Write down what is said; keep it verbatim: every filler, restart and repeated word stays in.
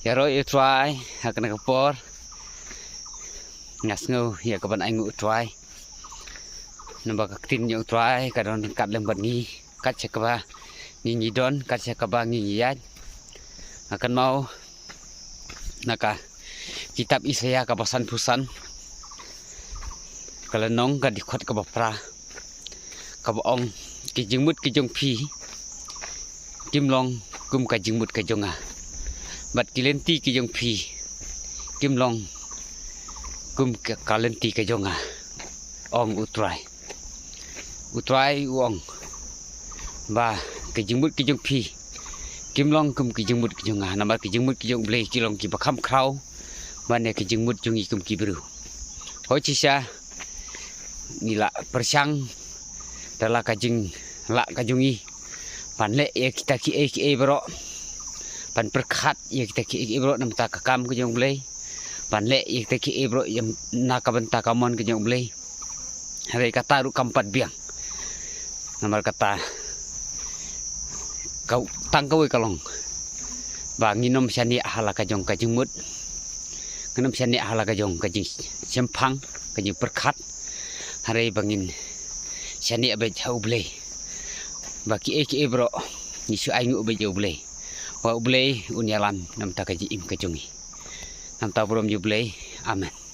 Ïaroh ïa u Trai ha kane ka por. Nga sngew ïa ka ban ainguh u Trai. Namar ka ktien jong u Trai ka don ryngkat lem bad ngi, kat sha kaba ngi ngi don, kat sha kaba ngi ngi ïaid. Nga kynmaw na ka kitab Isaïah kaba sanphew san, ka lynnong ka dkhot kaba phra, kaba ong, ki jingmut ki jong phi kim long kum ka jingmut ka jong nga, bad ki lynti ki jong phi kim long kum ka, ka lynti ka jong nga, ong u Trai. U Trai u ong ba ki jingmut ki jong phi kim long kum ki jingmut ki jong nga, namar ki jingmut ki jong u Blei ki long kiba kham khraw ban ïa ki jingmut jong ngi kum ki briew. Hooid shisha ngi la pyrshang da la ka jinglah ka jong ngi ban leh ïa kita kiei kiei baroh, ban pyrkhat ïa kita kiei kiei baroh na bynta ka kam ka jong u Blei, ban leh ïa kita kiei baroh ïa na ka bynta ka mon ka jong u Blei. Hynrei kata ruh kam pat biang. Namar kata ka, tang kawei ka long ba ngin ym shaniah ha la ka jong ka jingmut, ngin ym shaniah ha la ka jong ka jingshemphang, ka jingpyrkhat. Hynrei ba ngin shaniah beit ha u Blei, ba kiei kiei baroh ngi shu ainguh beit ïa u Blei, ba u Blei un ïalam na bynta ka jingim ka jong ngi. Na bynta u burom jong u Blei. Amen.